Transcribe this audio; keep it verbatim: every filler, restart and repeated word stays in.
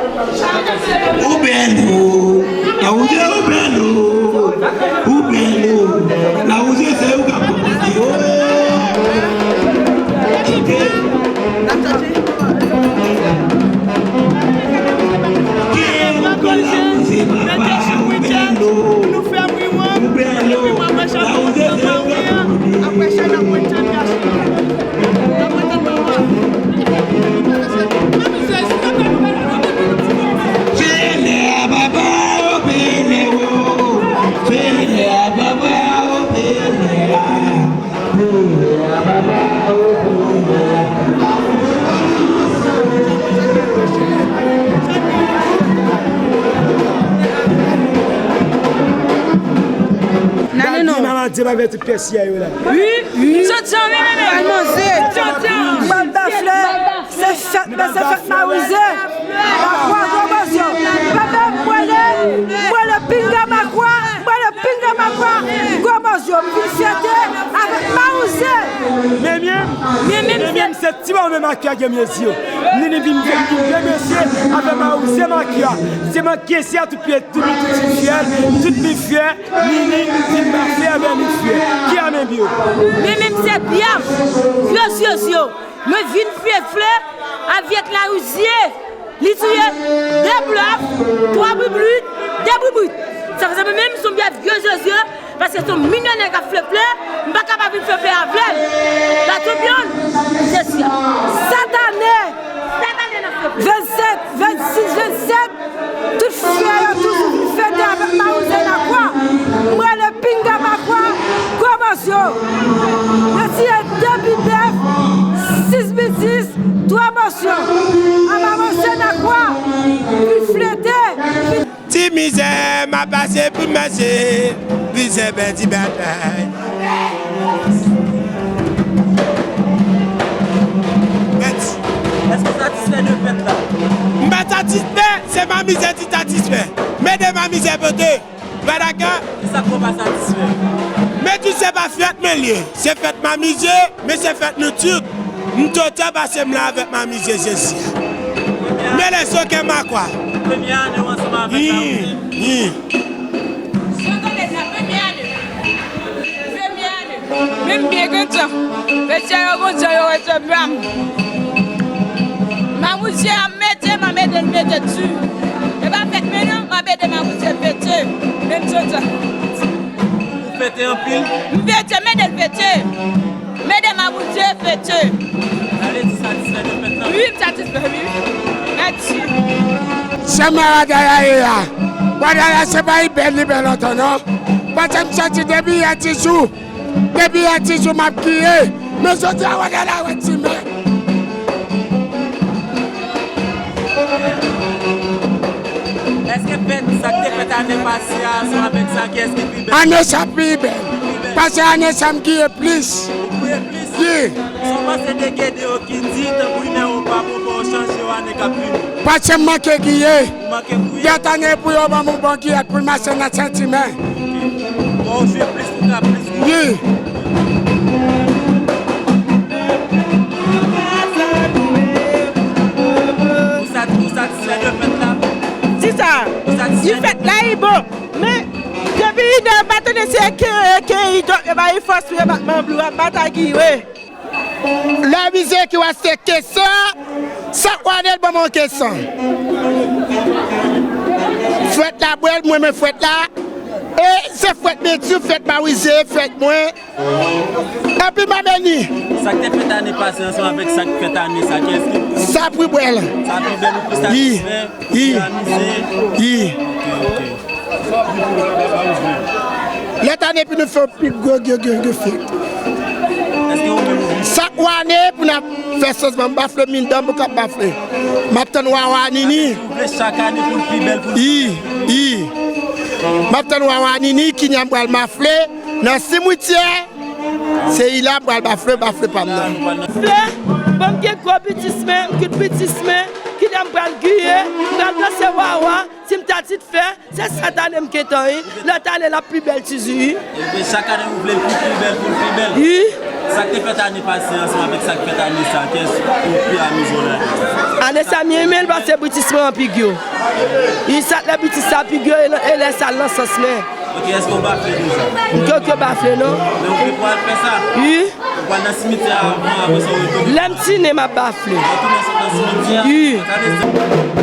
Ou bèl, o. Lawouze, ou bèl, o. Ou bèl, o. Lawouze, se ou k ap konprann, o. Oke. Lawouze, papa, ou bèl, o. Ou bèl, o. Lawouze, se ou k ap konprann. Pele a papa o, pele o. Pele a papa o, pele a. Pele a papa o, pele a. N ale non. Gade maladie pa vè tout pyès yè yo la. Wi, m santi anvi menm. Al manze. M santi anvi. M ap ba flè. Se fèt, men se fèt Mawize. Makwa gwo bòzyo. Papa, m wè le, m wè le pinga makwa, m wè le pinga makwa. Gwo bòzyo, m vin fete avèk Mawize. Men menm, men menm, men menm, se ti bò men makwa gen mezi yo. Nini vin vin vin vin mesye avèk Mawize makwa. Se makwa se a tout pye, tout mi, tout fyèl, tout mi fyè. Nini vin mache avè mi fyè. Ki a men byo? Men menm se byav. Yo, yo, yo. Mwen vin fye fle avèk Mawize. Li touye de blòf, twa bwibwit, de bwibwit. Sa fè sa mwen menm se yon byav yo, yo, yo. Paske se yon milyonè k ap fle fle, m pa ka pa vin fle fle avè l. La tou byen, se sa. Sèt ane. Sèt ane n ap fle fle. Vennsenk, vennsis, vennsèt. Tout frè yo toujou vin fete avèk Mawize nan kwa. M wè le pinga makwa, gwo bòzyo. Yo tiye de pi bèf, sis bitis, twa bòzyo. Anba Mawize nan kwa, vin flete, vin Ti mizè m ap pase pou m pase, mizè pèdi batay. Mèt. Èske w satisfè de fèt la? M pa satisfè, se Mamizè ki satisfè. Men de Mamizè pote. Ou pa dakò? Kisa k fè w pa satisfè? Men tout se pa fèt mwen l ye. Se fèt Mamizè, men se fèt nou tout. M kontan paske m la avèk Mamizè jodi a. Men lèzòkè makwa. Premyè ane w ansanm avèk Mamizè? Wi, wi. Premyè ane. Premyè ane. Men m byen kontan. Mesye yo kontan, yo resevwa m. Mawize a mete, m ap ede l mete di. E pa fèt mwen non, m ap ede Mawize fete. Men m kontan. Ou fete anpil? M fete, m ede l fete. M ede Mawize fete. Sa vle di satisfè de fèt la? Wi, m satisfè, wi. Mèsi. Sèlman Wadaya ye a. Wadaya se pa li bèl, li bèl lontan non. Paske m santi depi yè ti jou, depi yè ti jou m ap kriye. Men jodi a Wadaya wè ti men. Èske fèt sa k te fèt ane pase a ansanm avèk sa, kiyès ki pi bèl? Ane sa pi bèl. Pi bèl. Paske ane sa m kriye plis. Ou kriye plis? Wi. Sa w panse de Gede yo ki di tankou imè yo pa bon, fò yo chanje yo ane k ap vini? Paske m manke kriye. Ou manke kriye? Lòt ane pou yo ban m yon bon kiyèt pou l mache nan sentimen. Fò w jwe plis pou ka plis goumen. Wi. Ou sat-, ou satisfè de fèt la? Di sa. Ou satisfè? Di fèt la, li bon. Men, depi lidè m pa tande se ke, ke idòt yo ba li fòs pou yo bat manbri, w ap bat ak li, wi. Lè mizè ki w achte kessan, sa k wane l ban mwen kessan. Fwèt la bwè l, mwen men fwèt la. E se fwèt Medjou, fwèt Mawize, fwèt mwen. Epi m ap beni. Sa k te fèt ane pase ansanm avèk sa k fèt ane sa, kiyès ki pi? Sa pi bèl. Sa pi bèl, ou pi satisfè, ou pi amize? Wi. Ok, ok. Lòt ane pou nou fè yon pi gwo, gwo, gwo, gwo fèt. Èske ou menm ou vin? Chak ane pou n ap fè chanjman, m bafle, m vin dan m pou k ap bafle. M ap tann Wawa Nini. Ou vle chak ane pou l pi bèl, pou l pi bèl. Wi, wi. M ap tann Wawa Nini, kounya m pral bafle nan simityè. Se li la m pral bafle, bafle pa m nan. Fle, bon, m gen gwo bitis men, m gen bitis men, kounya m pral griye, m pral danse Wawa, si m ta ti fè, se sèt ane m gentan, wi. Lòt ane l ap pi bèl toujou, wi. Ebyen, chak ane ou vle l pi, pi bèl, pou l pi bèl. Wi. Sa k te fèt ane pase ansanm avèk sa k fèt ane sa, kiyès ou pi amize w ladan? Ane sa, m renmen l paske britis mwen an pigyo. Wi, sa t lè britis sa pigyo, e nan- e lè sa l nan sans mwen. Ok, èske w bafle deja? Ke, ke bafle, non? Men ou gen pou al fè sa? Wi. Ou pral nan simityè a avan, apre sa ou retounen? Lè m tini, m ap bafle. Ou retounen sot nan simityè a? Wi. Sa vle di